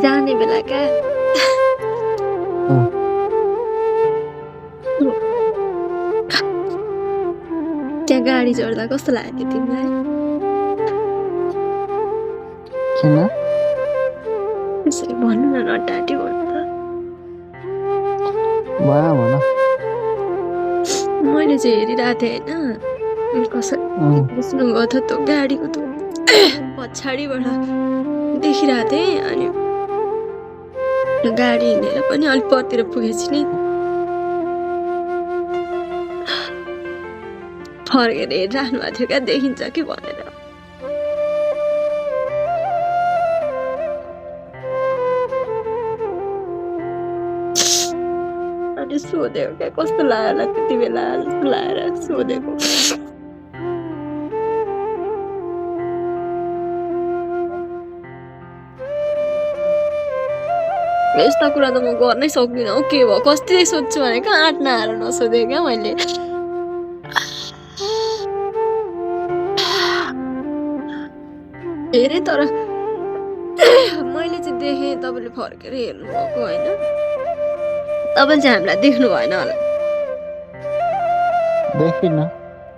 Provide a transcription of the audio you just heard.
जाने बेला क्या अँ, त्यहाँ गाडी चढ्दा कस्तो लाग्यो तिमीलाई किन त्यसरी भन्नु न नटाटी भन्नु त भयो भन मैले चाहिँ हेरिरहेको थिएँ होइन कसरी बस्नुभएको थियो त्यो गाडीको त्यो पछाडिबाट देखिरहेको थिएँ अनि गाडी हिँडेर पनि अलिक परतिर पुगेपछि नि फर्केर हेरिराख्नु भएको थियो क्या देखिन्छ कि भनेर अनि सोधेको क्या कस्तो लाग्यो होला त्यति बेला जस्तो लागेर सोधेको यस्ता कुरा त म गर्नै सक्दिनँ हौ के भयो कति सोध्छु भनेको आँट नआएर नसोधेँ क्या मैले हेरेँ तर मैले चाहिँ देखेँ तपाईँले फर्केर हेर्नुभएको होइन तपाईँले चाहिँ हामीलाई देख्नु भएन होला देखिन